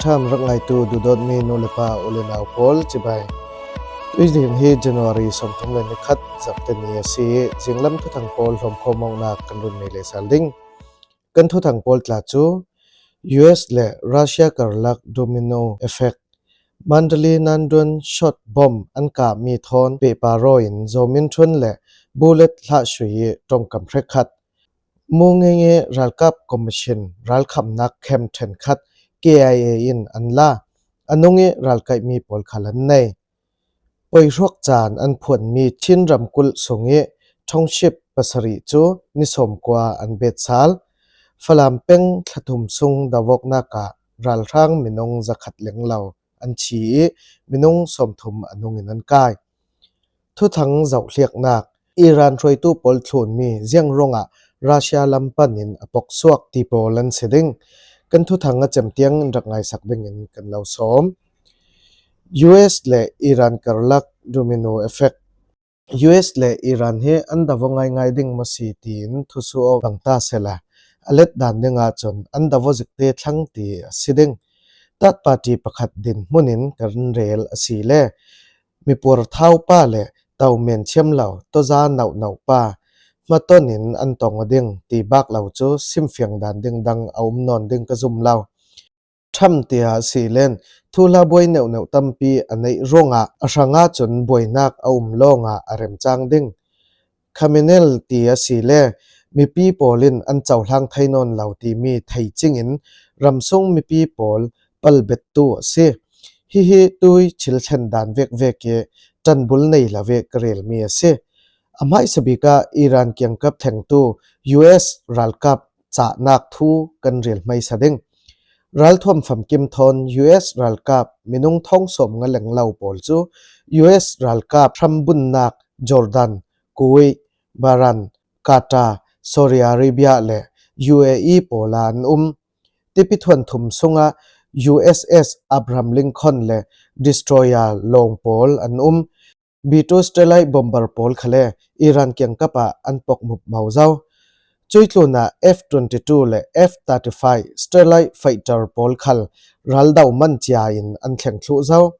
Tham rak ngaitu dudot mi nu le pa u le nau pawl chibai. Tui ding hi January sawmthum le ni khat, Zapte ni a si. Zinglam thuthang pawl hlawm khawm awkna kan run nei le sal ding. Kan thuthang pawl tla chu, U S le Russia karlak domino effect. Mandalay Nandwon shot bomb an kah mi thawn pehpa raw in zawmin thun le bullet hlah sui i tawngkam hrekhat. Mungenge ralkap commission ralkhamnak khem thenkhat K I A in an la, a nung i ralkaihmi pawl khal an nei. Poihruak chan an phuanmi Chin ramkulh sung i township pasarih chu ni sawmkua an betsal. Falam peng thlathum sung davawknaka ralhrang minung zakhat lenglo an thi i minung sawmthum a nungin an kai. Thuthang zauhliaknak, Iran hruaitu pawl thlunmi ziang ruangah Russia lam panin a pawksuak ti pawl an si ding. Kan thuthang a chem tiang in rak ngaisak dingin kan lo sawm. U S le Iran karlak domino effect. U S le Iran hi an davo ngaingai ding maw si tiin thusuau bang ta sela, a let dan dinga chun an davo zikte thlang ti a si ding. Third party pakhat dinhmunin kan rel a si le, mi puar thau pa le tau men thiam lo, toza nauh nauh pa, hmatonin an tawng a ding ti bak lo chu simfiang dan ding dang a um nawn ding ka zum lo. Trump tia a si len, thuhla buai neuh neuh tampi a neih ruangah a hranga chun buainak a um lawnga a remchang ding. Khamenei tia a si le, mipi pawlin an chauhlang thei nawn lo timi thei chingin ramsung mipi pawl palbettu a si. Hihi tui thil thlen dan vekvek i tanbul nei lo ve ka relmi a si. A hmaisa bika Iran kiangkap thlengtu U S ralkap chahnak thu kan rel hmaisa ding. Ralthuam famkim thawn U S ralkap minung thawng sawmnga lenglo pawl chu U S ralkap hrambunnak Jordan, Kuwait, Bahrain, Qatar, Saudi Arabia le U A E pawla an um. Tipi thuan thum sunga U S S Abraham Lincoln le destroyer lawng pawl an um. B two Strelite bomber pawl khale Iran kiangkapa an pawkmup mau zo. Chuitluna F twenty-two le F thirty-five Strelite fighter pawl khal raldau man chiain an thleng thluh zo.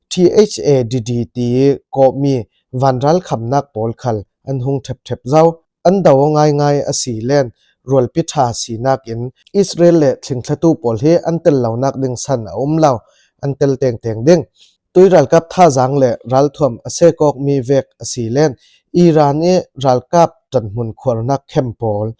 T H A D D ti kawmi vanral khamnak pawl khal an hung thep thep zo. An dau ngaingai a si len, rualpi tha sinakin Israel le thlingthlatu pawl hi an tel lonak ding san a um lo, an tel tengteng ding. Tui ralkap thazang le ralthuam a sekawkmi vek a si len, Iran i ralkap tanhmun khuarnak khem pawl,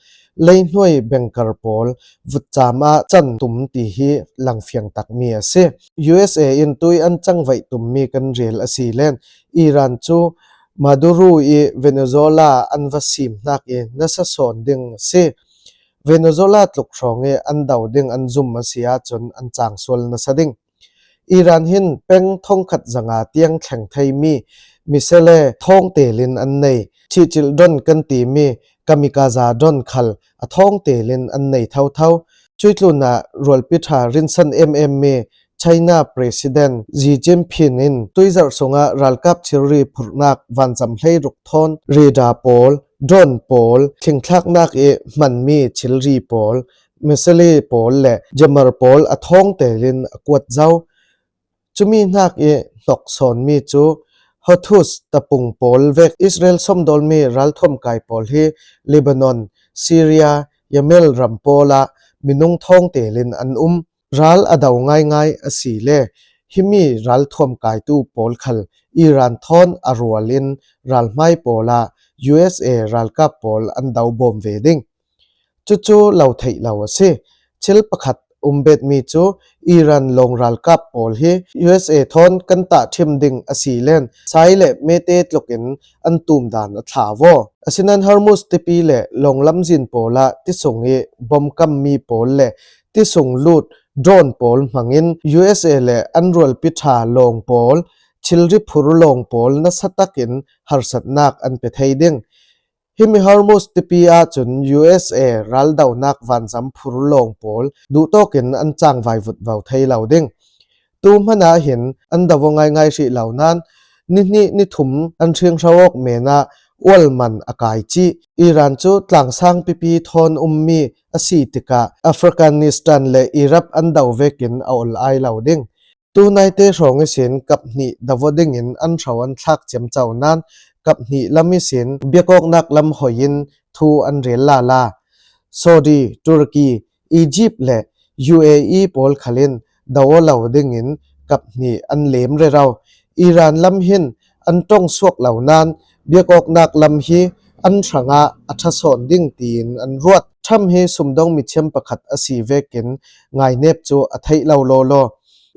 leihnuai bengkar pawl vutchama chan tum ti hi langfiang takmi a si. U S A in tui an changvaih tummi kan rel a si len, Iran chu Maduro i Venezuela an va sim hnak i nasa sawn ding a si. Venezuela tluk hrawng i an dau ding an zum a si a chun an changsual nasa ding. Iran hin peng thongkhat zanga tiang thleng theimi missile thawng telin an nei. Thihchilh drone kan timi kamikaze drone khal a thawng telin an nei thotho. Chuitluna rualpi tha rinsan ememmi China President Xi Jinping in tuizarh sunga ralkap thilri phurhnak vanzam hleiruk thawn radar pawl, drone pawl, thlingthlaknak i hmanmi thilri pawl, missile pawl le jammer pawl a thawng telin a kuat zo. Chumi hnak i hnawk sawnmi chu Houthis tapung pawl vek Israel sawmdawlmi ralthuamkai pawl hi Lebanon, Syria, Yemen ram pawla minung thawng telin an um. Ral a dau ngaingai a si le, himi ralthuamkaitu pawl khal Iran thawn a rualin ralhmai pawla U S A ralkap pawl an dau bawm ve ding. Chuchu lo theih lo a si. Thil pakhat um betmi chu Iran lawng ralkap pawl hi U S A thawn kan tahthim ding a si len, Sai le Mete tlukin an tum dan a thla vaw. Asinan Hormuz tipi le lawng lamzin pawla tisung i bawm kammi pawl le tisung lut drone pawl hmangin U S A le an rualpi tha lawng pawl, thilri phur lawng pawl nasa takin harsatnak an pe thei ding. Himi Hormuz tipi ah chun U S A raldaunak vanzam phur lawng pawl duhtawkin an changvai vutvau thei lo ding. Tu hmana hin an dau ngaingai hrih lo nan, ni hnih ni thum an hring hrawawk mena ualman a kai chih. Iran chu tlangsang pipi thawn ummi ອາຊີຕິກາ, ອັຟການິສຖານ ແລະ ອີຣັກ ອັນເດົາເວກອິນ ອາໂອລອາຍເລົາດິງ. ຕູນາຍເຕະໂຮງອີຊິນ ກັບໜີເດົາໂວດິງອິນ ອັນເຊົາອັນທາກຈຽມເຈົ້ານານ ກັບໜີລຳອີຊິນ ບຽກອອກນາກລຳ ໂຮຍິນ ທູອັນເຣນລາລາ. ຊາອຸດີ, ຕຸລະກີ, ອີຢິບ ແລະ ຢູເອອີ ໂປລຄາລິນ ເດົາໂວເລົາດິງອິນ ກັບໜີອັນເລມເຣເລົາ. ອີຣານລຳຫິນ ອັນຕ້ອງສວກເລົານານ ບຽກອອກນາກລຳຮີ ອັນຊະງາ ອາທະສອນດິງຕີນ ອັນຣວດ. ທຣຳຮີ ຊຸມດົງມິດຊຽມປະຂັດອາຊີເວກອິນ ງາຍເນັບຈູ ອາໄທເລົາໂລໂລ.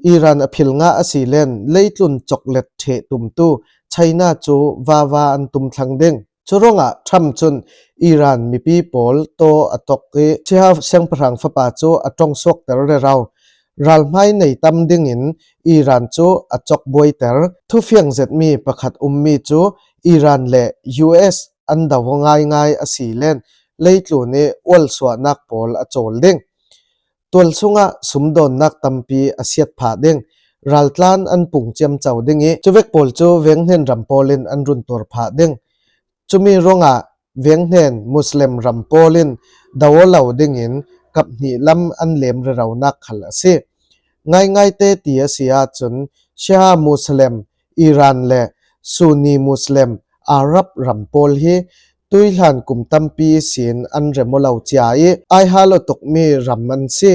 ອີຣານອະພິລງາອາຊີແລນ ເລຍຕລຸນຈອກເລັດເທຕຸມຕູ້ ໄຊນາຈູ ວາວາ ອັນຕຸມທາງເດັງ. ຊຸຣົງອະ ທຣຳຈຸນ ອີຣານມີປີໂປລ ໂຕອາຕົກເກ ຊຽຫາສຽງປະທາງຟະປາຈູ ອາຕ້ອງສວກເຕີເຣເລົາ. ຣາລມາຍໃນຕຳດິງອິນ ອີຣານຈູ ອາຈອກບວຍເຕີ ທຸຟຽງເຈັດມີ ປະຂັດອຸມມີຈູ ອີຣານ ແລະ ຢູເອສ ອັນເດົາງາຍງາຍອາຊີແລນ ເລຍຕລຸນເອ ອວນສວນາກໂປລ ອາໂຈລດິງ. ຕົວລະຊຸງອະ ຊຸມໂດນນາກຕຳປີ ອາຊຽດພາເດັງ ຣາລຕານ ອັນປຸງຈຽມເຈົ້າດິງເອ ຈະເວກໂປລຈູ ເວງເຫັນຣຳໂປລິນ ອັນລຸນຕົວພາເດັງ. ຈຸມີໂຣງອາ ເວງເຫັນມຸສເລັມ ຣຳໂປລິນ ເດົາໂວເລົາດິງອິນ ກັບໜີລຳອັນເລມເຣເລົານາກຄັນອາເຊ. ງາຍງາຍເຕຕີອາເຊອາຈຸນ ຊຽຫາມຸສເລັມ ອີຣານ ແລະ ຊູນີມຸສເລັມ ອາຣັບ ຣຳໂປລຮີ ຕຸ້ຍຫຼານກຸມຕຳປີຊີນ ອັນເຣໂມເລົາຈຽເອ ອາຍຮາໂລຕົກມີ ຣຳມັນຊີ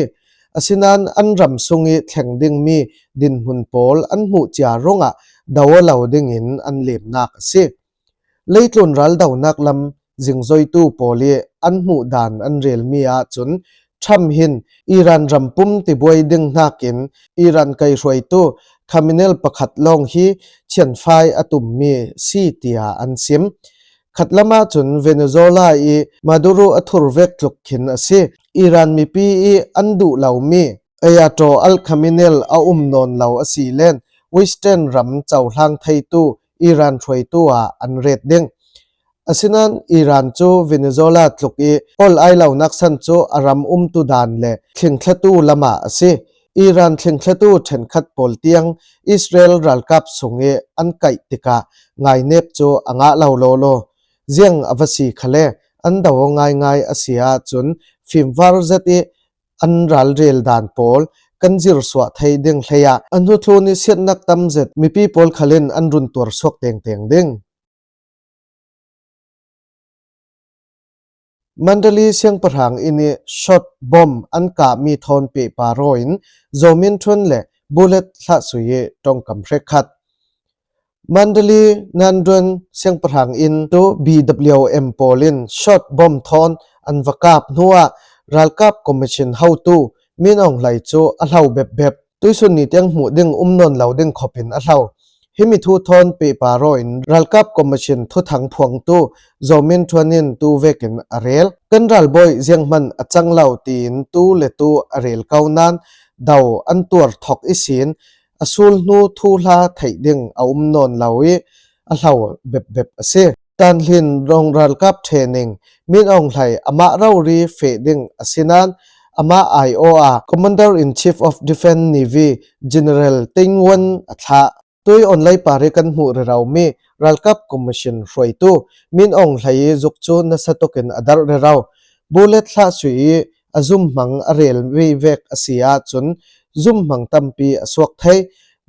ອາຊິນານ ອັນຣຳຊຸງອີ ແຂງດິງມີ ດິນຫຸນໂປລ ອັນຫູຈຽໂຣງອາ ເດົາໂວເລົາດິງອິນ ອັນເລມນາກອາເຊ. ເລຍຕລຸນຣາລເດົານາກລຳ ຊິງໂຈຍຕູໂປເລ ອັນຫູດານ ອັນເຣລມີອາຈຸນ ທຣຳຫິນ ອີຣານຣຳປຸມ ຕິບວຍດິງນາກອິນ ອີຣານໄກຮວຍຕູ ຄາມິເນລ ປະຂັດລອງຮີ ຊຽນຟາຍ ອະຕຸມມີ ຊີເຕຍ ອັນຊິມ. ຂັດລະມາຈຸນ ເວເນຊູເອລາອີ ມາດູໂຣ ອາທຸລເວກລຸກຂິນອາເຊ. ອີຣານມີປີອີ ອັນດຸເລົາມີ ອາຍາໂຕ ອາລ ຄາມິເນລ ອາອຸມນອນເລົາອາຊີແລນ ວິສເຕນ ຣຳເຈົ້າລາງໄທຕູ ອີຣານຊ່ວຍຕົວ ອັນເຣດເດັງ. ອາຊິນານ ອີຣານຈູ ເວເນຊູເອລາ ຕລຸກເອ ໂອລອາຍເລົານັກສັນຈູ ອາຣຳອຸມຕຸດານ ແລະ ຄລິງຄະຕູລະມາອາເຊ. ອີຣານຄລິງຄະຕູ ແທນຂັດໂປລຕຽງ ອິສຣາເອລ ຣາລກາບຊຸງເອ ອັນໄກຕິກາ ງາຍເນັບຈູ ອາງາເລົາໂລໂລ. ຈຽງອາວາຊີຄະແລ ອັນເດົາງາຍງາຍອາເຊອາຈຸນ ຟີມວາຣເຈັດເອ ອັນຣາລເຣລດານໂປລ ກັນຈິລສວະໄທເດັງໄທຍະ ອະນຸທູນິເສດນັກຕຳເຈັດ ມີປີໂປລຄາລິນ ອັນລຸນຕົວສວກເຕັງເຕັງເດັງ. ມັນດາລີ ຊຽງປະທາງອິນເອ ຊອດບອມ ອັນກາມີທອນເປປາໂຣຍ ໂຈມິນທວນ ແລະ ບູເລັດ ທະສຸຍ ຕ້ອງກຳເພກຂັດ. ມັນດາລີ ນານດວນ ຊຽງປະທາງອິນໂຕ ບີດັບເບິນຢູເອັມ ໂປລິນ ຊອດບອມທອນ ອັນວະກາບຫົວ ຣາລກາບກອມມິຊິນເຮົາຕູ ມິນອອງໄຫຼໂຈ ອະເຫຼົາແບບແບບ ຕຸ້ຍຊຸນນີຕຽງຫູດິງ ອຸມນອນເລົາດິງ ຂໍເປັນອະເຫຼົາ ເຮມິທູທອນ ເປປາໂຣຍ ຣາລກາບກອມມິຊິນ ທຸທັງພວງຕູ ໂຈມິນທວນນິນ ຕູເວກເກັນ ອາເຣລ ກັນຣາລບອຍ ຈຽງມັນ ອາຈັງເລົາຕີນ ຕູເລຕູ ອາເຣລເກົານານ ເດົາ ອັນຕົວທອກ ອີຊິນ ອາຊູລນູທູລາໄທເດັງ ອາອຸມນອນເລົາອີ ອາເຫຼົາແບບແບບອາເຊ. ຕານລິນ ຣອງຣາລກາບເທຣນນິງ ມິນອອງໄຫຼ ອາມະເລົາຣີເຟເດັງ ອາຊິນານ ອາມະໄອໂອອາ Commander in Chief of Defense Navy General ເຕັງວັນ ອາທະ ຕຸ້ຍອອນໄລປາເຣກັນຫູເຣເລົາມີ ຣາລກາບກອມມິຊິນ ຮວຍຕູ ມິນອອງໄຫຼ ຈຸກຈູນ ນະສະໂຕເກັນ ອາດັລເຣເລົາ ບູເລັດ ທະສຸຍ ອາຈຸມມັງ ອາເຣລວີເວກ ອາເຊອາຈຸນ ຈຸມມັງຕຳປີ ອາສວກໄທ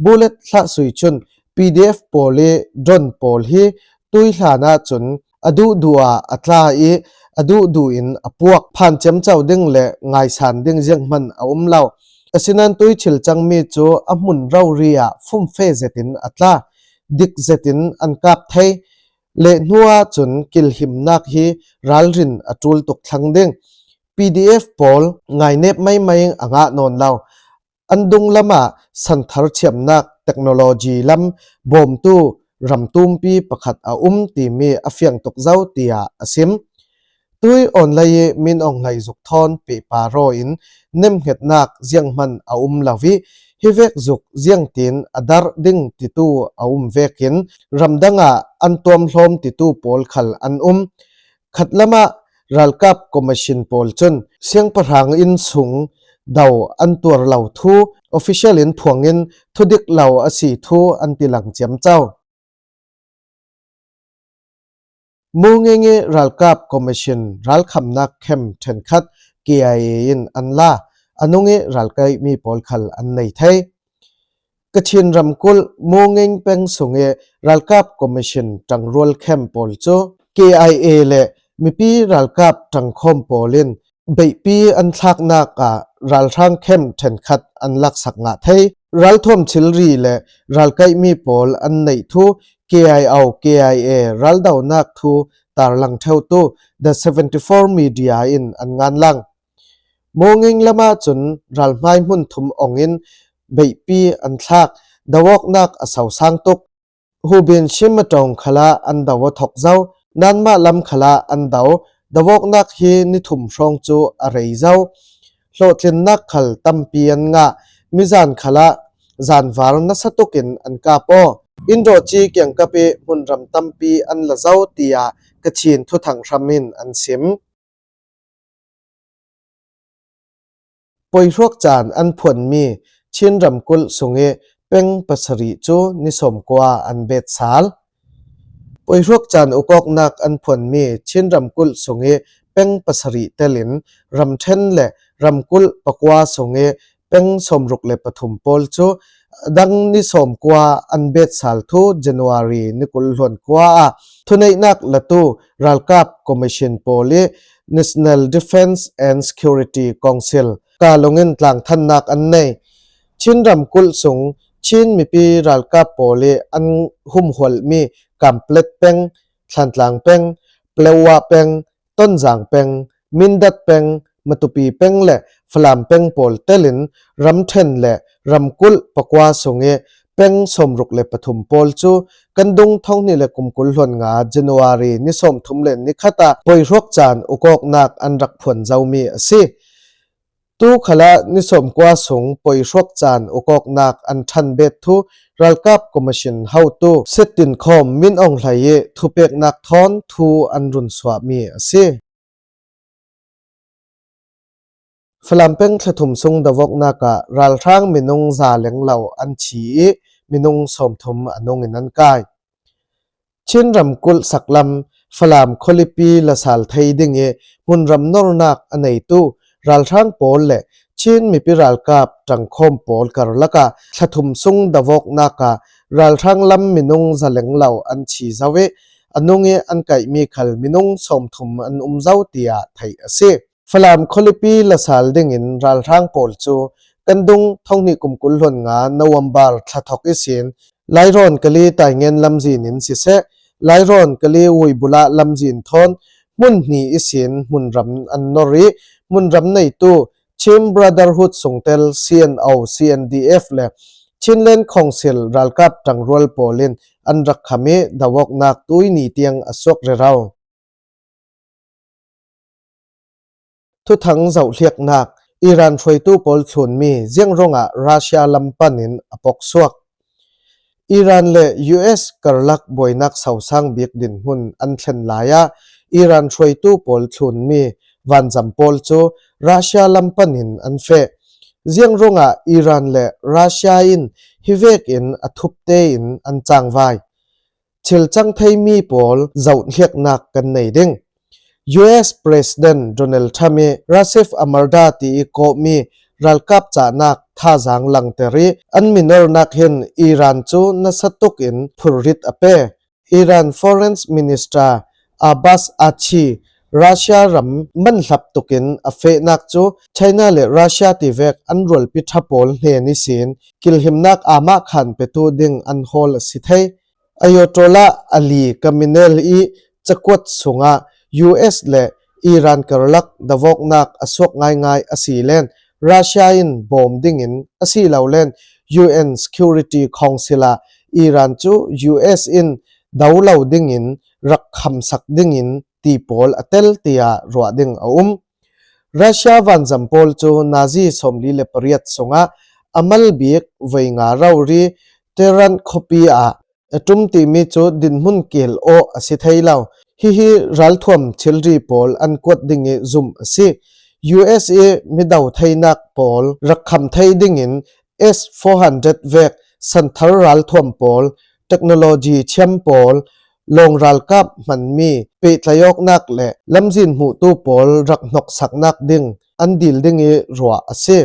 ບູເລັດ ທະສຸຍຈຸນ ປີດີເອັຟ ໂປເລ ດຣອນໂປເລ ຕຸ້ຍຫຼານາຈຸນ ອະດຸດູອາ ອາຕລາອີ ອະດຸດູອິນ ອາປວກ ຜ່ານຈຽມເຈົ້າດິງ ແລະ ງາຍຊານດິງ ຈຽງມັນ ອາອຸມເລົາ ອາຊິນານ ຕຸ້ຍຊິລຈັງມີໂຈ ອາມຸນເລົາເຣຍ ຟຸມເຟເຈຕິນ ອາຕລາ ດິກເຈຕິນ ອັນກາບໄທ ເລນົວາຈຸນ ກິລຫິມນາກຮີ ຣາລຣິນ ອາຕູລຕຸກທັງເດັງ ປີດີເອັຟ ໂປລ ງາຍເນັບໄມ້ໄມ້ ອາງານອນເລົາ ອັນດຸງລະມາ ສັນທັລຊຽມນາກ ເຕັກໂນໂລຈີລຳ ໂບມຕູ້ ຣຳຕູມປີປະຂັດອາອຸມ ຕີມີອາຟຽງຕົກເຈົ້າເຕຍອາຊິມ ຕຸ້ຍອອນໄລເຍ ມິນອອງໄລ ຈຸກທອນ ເປປາໂຣຍ ເນັມເຮັດນາກ ຈຽງມັນ ອາອຸມລາວີ ຮີເວກຈຸກ ຈຽງຕີນ ອາດັລດິງ ຕິຕູ ອາອຸມເວກເກັນ ຣຳດັງອາ ອັນຕວມໂລມ ຕິຕູ ໂປລຄັນ ອັນອຸມ ຂັດລະມະ ຣາລກາບ ກອມມະຊິນ ໂປລຈຸນ ຊຽງປະທາງອິນຊຸງ ເດົາ ອັນຕົວເລົາທູ ອອຟຟິຊຽລ ອິນພວງ ອິນ ທຸດິກ ເລົາອາຊີທູ ອັນຕິລັງຈຽມເຈົ້າ ມູເງເງ ຣາລກາບ ກອມມະຊິນ ຣາລຄຳນາກເຂັມ ເທັນຂັດ KIA ນອັນລາ ອະນຸງ ເອ ຣາລໄກມີປອລ ຄັນອັນໄນເທ ກະເທນຣຳກຸລ ໂມງເງງ ເປັງ ສຸງ ເອ ຣາລກາບ Commission ຕາງຣວນ ເຂັມ ປອລ ໂຈ KIA ເລ ມີປີຣາລກາບ ຕາງຄອມ ປອລ ເອ ເບຍປີ ອັນທາກ ນາກ ອາ ຣາລທາງ ເຂັມ ເທັນ ຄັດ ອັນລັກ ສັກ ງາ ເທ ຣາລ ທອມ ຊິລຣີ ເລ ຣາລໄກມີປອລ ອັນໄນ ໂທ KIO KIA ຣາລ ດາວ ນາກ ໂທ ຕາຣ ລັງ ເທັວ ໂຕ The seventy-four Media ເອ ອັນງານ ລັງ ໂມງເງງ ລະມາ ຈົນ ຣາລ ໄມ້ ໝຸນ ທຸມ ອອງ ເອ ເບຍປີ ອັນທາກ ດາວ ອອກ ນາກ ອາ ເສົາ ຊາງ ໂຕກ ຫູ ເບນ ຊິມ ມະ ຕອງ ຄະລາ ອັນ ດາວ ອອກ ທົອກ ເຊົາ ນານ ມະ ລຳ ຄະລາ ອັນ ດາວ ດາວ ອອກ ນາກ ເຮ ນິ ທຸມ ຊອງ ໂຈ ອາ ເຣ ເຊົາ ໂລ ເຕັນ ນາກ ຄັນ ຕຳ ເປັນ ງາ ມິ ຈານ ຄະລາ ຈານ ວາຣ ນະ ສະ ໂຕກ ເອ ອັນ ກາ ປອ ອິນ ໂດ ຈີ ກຽງ ກະ ເປ ໝຸນ ຣຳ ຕຳ ເປັນ ອັນ ລະ ເຊົາ ເຕຍ ກະເທນ ທຸ ທັງ ທຳ ເອ ອັນ ຊິມ ໂປຍ ຮວກ ຈານ ອັນ ພວນ ມີ ເທນ ຣຳ ກຸລ ສຸງ ເອ ເປັງ ປະ ສະ ຣິ ໂຈ ນິ ສອມ ກວາ ອັນ ເບັດ ສາລ ໂປຍ ຮວກ ຈານ ອຸ ກອກ ນາກ ອັນ ພວນ ມີ ເທນ ຣຳ ກຸລ ສຸງ ເອ ເປັງ ປະ ສະ ຣິ ເຕັນ ລິນ ຣຳ ເທັນ ເລ ຣຳ ກຸລ ປະ ກວາ ສຸງ ເອ ເປັງ ສອມ ລຸກ ເລ ປະ ທຸມ ໂປລ ໂຈ ອະ ດັງ ນິ ສອມ ກວາ ອັນ ເບັດ ສາລ ໂທ January ນິ ກຸລ ຫຼວນ ກວາ ອາ ໂທ ໄນ ນາກ ລະ ໂຕ ຣາລກາບ Commission ໂປລ ເອ National Defence and Security Council ກາ ໂລງ ເງິນ ຕາງ ທັນ ນາກ ອັນ ໄນ ເທນ ຣຳ ກຸລ ສຸງ ເທນ ມີ ປີ ຣາລກາບ ໂປລ ເອ ອັນ ຫຸ້ມ ໂຮລ ມີ ກາມ ເປລັດ ເປັງ ທານຕາງ ເປັງ ເປລວ ເປັງ ຕົ້ນ ຈາງ ເປັງ ມິນ ດັດ ເປັງ ມະ ຕຸ ປີ ເປັງ ແລະ ຟະ ລາມ ເປັງ ໂປລ ເຕັນ ລິນ ຣຳ ເທັນ ແລະ ຣຳ ກຸລ ປະ ກວາ ສຸງ ເອ ເປັງ ສອມ ລຸກ ເລ ປະ ທຸມ ໂປລ ໂຈ ກັນ ດຸງ ທ້ອງ ນີ ເລ ກຸມ ກຸລ ຫຼວນ ງາ January ນິ ສອມ ທຸມ ເລ ນິ ຄະ ຕາ ໂປຍ ຮວກ ຈານ ອຸ ກອກ ນາກ ອັນ ລັກ ພວນ ເຊົາ ມີ ອາ ຊີ ໂຕ ຄະລະ ນິ ສອມ ກວາ ສຸງ ໂປຍ ຮວກ ຈານ ອຸ ກອກ ນາກ ອັນ ທັນ ເບັດ ໂທ ຣາລກາບ Commission ເຮົາ ໂຕ ເຊັດ ຕິນ ຄອມ ມິນ ອອງ ໄຫຼ ເອ ໂທ ເປກ ນາກ ທອນ ໂທ ອັນ ລຸນ ສວາ ມີ ອາ ຊີ ຟະ ລາມ ເປັງ ທະ ທຸມ ສຸງ ດາວ ອອກ ນາກ ອາ ຣາລ ທາງ ມິ ນຸງ ຈາ ເລັງ ເລົາ ອັນ ທີ ອີ ມິ ນຸງ ສອມ ທຸມ ອະນຸງ ເອ ອັນ ກາຍ ເທນ ຣຳ ກຸລ ສັກ ລຳ ຟະ ລາມ ໂຄ ລິ ປີ ລະ ສາລ ໄທ ດິງ ເອ ໝຸນ ຣຳ ນໍ ນາກ ອະ ໄນ ໂຕ ຣາລ ທາງ ໂປລ ແລະ ເທນ ມີ ປີ ຣາລກາບ ຕາງ ຄອມ ໂປລ ກາ ຣ ລະ ກາ ທະ ທຸມ ສຸງ ດາວ ອອກ ນາກ ອາ ຣາລ ທາງ ລຳ ມິ ນຸງ ຈາ ເລັງ ເລົາ ອັນ ທີ ຊາ ເອ ອະນຸງ ເອ ອັນ ໄກ ມີ ຄັນ ມິ ນຸງ ສອມ ທຸມ ອັນ ອຸມ ເຊົາ ເຕຍ ໄທ ອາ ເຊ ຟະ ລາມ ໂຄ ລິ ປີ ລະ ສາລ ດິງ ເອ ຣາລ ທາງ ໂປລ ໂຈ ກັນ ດຸງ ທ້ອງ ນີ ກຸມ ກຸລ ຫຼວນ ງາ ໂນເວັມ ບາ ທະ ທັອກ ອີ ເຊນ ລາຍ ຣອນ ກະ ລີ ຕາຍ ເງິນ ລຳ ຈີ ນິນ ຊິ ເຊ ລາຍ ຣອນ ກະ ລີ ຫວຍ ບຸ ລະ ລຳ ຈີນ ທອນ ໝຸນ ນີ ອີ ເຊນ ໝຸນ ຣຳ ອັນ ນໍ ຣີ ໝຸນ ຣຳ ໄນ ໂຕ ເທນ ບຣາ ເດີ ຮຸດ ສົງ ເຕັນ ຊີ ເອັນ ໂອ ຊີ ເອັນ ດີ ເອັຟ ແລະ ເທນ ແລນ ຄອງ ຊິລ ຣາລ ກາບ ຕາງ ຣວນ ໂປລ ເອ ອັນ ຣັກ ຄາ ເມ ດາວ ອອກ ນາກ ຕຸ້ຍ ນີ ຕຽງ ອະ ຊວກ ເຣ ເລົາ ທຸ ທັງ ເຊົາ ເລກ ນາກ ອີຣານ ຊ່ວຍ ໂຕ ໂປລ ໂທນ ມີ ຈຽງ ໂຣງ ອາ ຣາຊຽ ລຳ ປາ ນິນ ອະ ປອກ ຊວກ ອີຣານ ແລະ ຢູ ເອັສ ກາ ຣ ລັກ ບວຍ ນາກ ເຊົາ ຊາງ ບິກ ດິນ ຫຸນ ອັນ ເທັນ ລາຍ ອາ ອີຣານ ຊ່ວຍ ໂຕ ໂປລ ໂທນ ມີ ວານ ຈຳ ໂປລ ໂຈ ຣາຊຽ ລຳ ປາ ນິນ ອັນ ເຟ ຈຽງ ໂຣງ ອາ ອີຣານ ແລະ ຣາຊຽ ເອ ຮີ ເວກ ເອ ອະ ທຸບ ເຕ ເອ ອັນ ຈ້າງ ວາຍ ເຊລ ຈັງ ໄທ ມີ ໂປລ ເຈົ້າ ເລກ ນາກ ກັນ ໄນ ເດັງ ຢູ ເອັສ ປຣະ ຊິ ເດັນ ໂດນັລ ທຣຳ ເອ ຣາ ເຊຟ ອາ ມາຣ ດາ ຕີ ອີ ໂກ ມີ ຣາລ ກາບ ຈາ ນາກ ທາ ຈາງ ລັງ ເຕ ຣີ ອັນ ມິ ນໍ ນາກ ເຫັນ ອີຣານ ໂຈ ນະ ສະ ໂຕກ ເອ ພຸນ ຣິດ ອະ ເປ ອີຣານ ຟໍເຣັນ ມິນິສ ຕຣາ ອາ ບາສ ອາ ຊີ ຣາຊຽ ຣຳ ມັນ ຮັບ ໂຕກ ເອ ອະ ເຟ ນາກ ໂຈ ໄຊນາ ແລະ ຣາຊຽ ຕີ ເວກ ອັນ ຣວນ ປິດ ທະ ໂປລ ເຮ ນິ ເຊນ ກິລ ຮິມ ນາກ ອາ ມະ ຄານ ເປ ໂຕ ດິງ ອັນ ໂຮລ ອາ ຊິ ໄທ ອາໂຍໂຕລາ ອາລີ ກາ ມິ ເນລ ອີ ຈະ ກວດ ສຸງ ອາ ຢູ ເອັສ ແລະ ອີຣານ ກາ ຣ ລັກ ດາ ວອກ ນາກ ອະ ຊວກ ງ່າຍງ່າຍ ອາ ຊີ ແລນ ຣາຊຽ ເອ ບອມ ດິງ ເອ ອາ ຊີ ເລົາ ແລນ ຢູ ເອັນ ສະ ຄິວ ຣິ ຕີ ຄອງ ຊິລ ອາ ອີຣານ ໂຈ ຢູ ເອັສ ເອ ດາວ ເລົາ ດິງ ເອ ຣັກ ຄຳ ສັກ ດິງ ເອ ຕີ ໂປລ ອາ ເຕັນ ເຕຍ ຣວ ດິງ ອາ ອຸມ ຣາຊຽ ວານ ຈຳ ໂປລ ໂຈ ນາ ຈີ ຊອມ ລີ ແລະ ປຣຽດ ສຸງ ອາ ອາ ມາລ ບີກ ເວີຍ ງາ ເລົາ ຣີ ເຕຣານ ໂຄ ປີ ອາ ອາ ຕຸມ ຕີ ມີ ໂຈ ດິນ ໝຸນ ເກລ ໂອ ອາ ຊິ ໄທ ເລົາ ຮີ ຮີ ຣາລ ທວມ ຊິລ ຣີ ໂປລ ອັນ ກວດ ດິງ ເອ ຊູມ ອາ ຊີ ຢູ ເອັສ ເອ ມີ ດາວ ໄທ ນາກ ໂປລ ຣັກ ຄຳ ໄທ ດິງ ເອ ເອັສ ໂຟ ຮັນ ເດຣດ ເວກ ສັນ ທາ ຣາລ ທວມ ໂປລ ເຕັກໂນໂລຈີ ທຽມ ໂປລ ໂລງ ຣາລ ກາບ ມັນ ມີ ເປ ຕະ ຍອກ ນາກ ແລະ ລຳ ຈີນ ໝູ ຕູ້ ໂຕ ໂປລ ຣັກ ນົກ ສັກ ນາກ ດິງ an dil ding i ruah a si.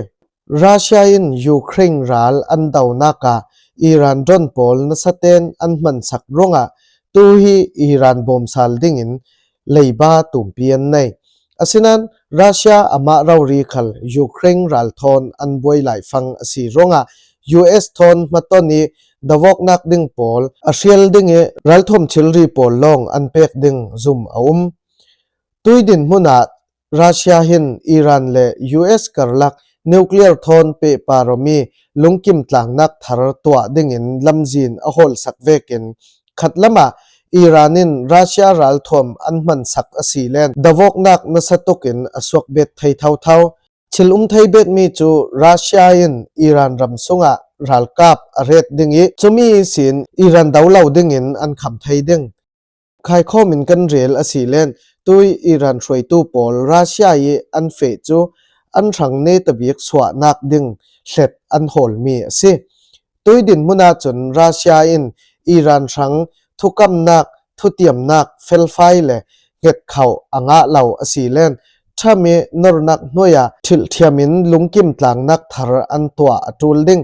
Russia in Ukraine ral an daunaka Iran drone pawl nasaten an hmansak ruangah, tu hi Iran bawmsal dingin leiba tumpi an nei. Asinan Russia amah rori khal Ukraine ral thawn an buai lai fang a si ruangah, U S thawn hmaton i davawknak ding pawl a hrial ding i ralthuam thilri pawl lawng an pek ding zum a um. Tui dinhmunah Russia hin Iran le U S karlak nuclear thawn pehparomi lungkim tlangnak thar tuah dingin lamzin a hawlsak vekin, khatlamah Iran in Russia ralthuam an hmansak a si len davawknak nasa tukin a suakbet thei thauthau. Thil um thei betmi chu Russia in Iran ram sungah ralkap a ret ding i, chumi sin Iran do lo dingin an kham thei ding. Khaikhawmin kan rel a si len, tui Iran hruaitu pawl Russia i an feh chu an hrang netabik suahnak ding hlet an hawlmi a si. Tui dinhmuna chun Russia in Iran hrang thukamnak, thutiamnak, felfai le nghet khauh a ngah lo a si len, Trump i nornak hnuaia thilthiamin lungkim tlangnak thar an tuah a tul ding.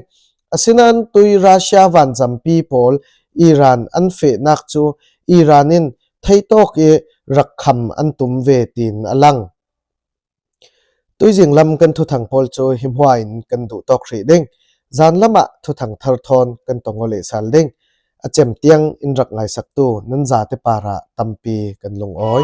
Asinan tui Russia vanzampi pawl Iran an fehnak chu Iran in theitawk i rak kham an tum ve tin a lang. Tuizing lam kan thuthang pawl chu himhuain kan duhtawk hrih ding. Zan lamah thuthang thar thawn kan tawng aw leh sal ding. A chem tiang in rak ngaisaktu nan zate parah tampi kan lungawi.